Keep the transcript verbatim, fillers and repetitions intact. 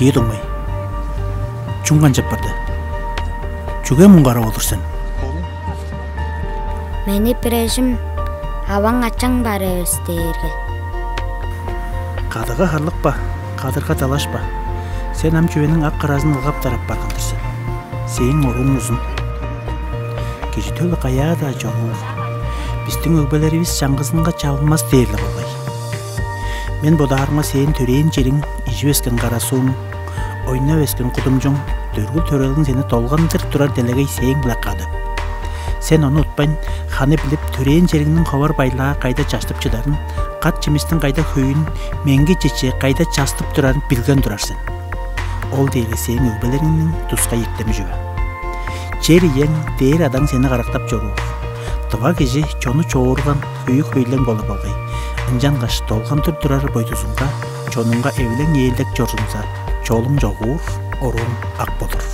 Ийи дуңмай. Чүң канчап барды? Чүге муңгарап олур сен? Мени бирежим аваң ачаң бар эвес дээрге. Кадыга харлыкпа, кадырга далашпа. Сен ам чүвениң ак кыразын ылгап тарап барган-дыр сен. Сээң орууң узун. Кижи төлү каяа-даа чоруур. Бистиң өгбелеривис чаңгызынга чалынмас дээрлик болгай. Мен бодаарымга сээң төрээн чериң, ижип өскен кара сууң, ойнап өскен кудумчуң, дөргүл төрелиң сени долгандыр турар делегей сээң-биле кады. Сен ону утпайн, ханы билип, төрээн чериңниң ховар байлаа кайда чаштып чыдарын, кат чимистиң кайда хөйүн, меңги чече кайда частып турарын билген турар сен. Ол дээрге сээң өгбелериңниң тускай эртеми чүве. Чер иең, дээр адаң сени карактап чоруур. Тыва кижи чону чоорган, хөйү хөйлең болур болгай. Ынчангаш долгандыр турар бойдузунга, чонунга эвилең ээлдек чорзуңза, чолуң чогуур, орууң ак болур.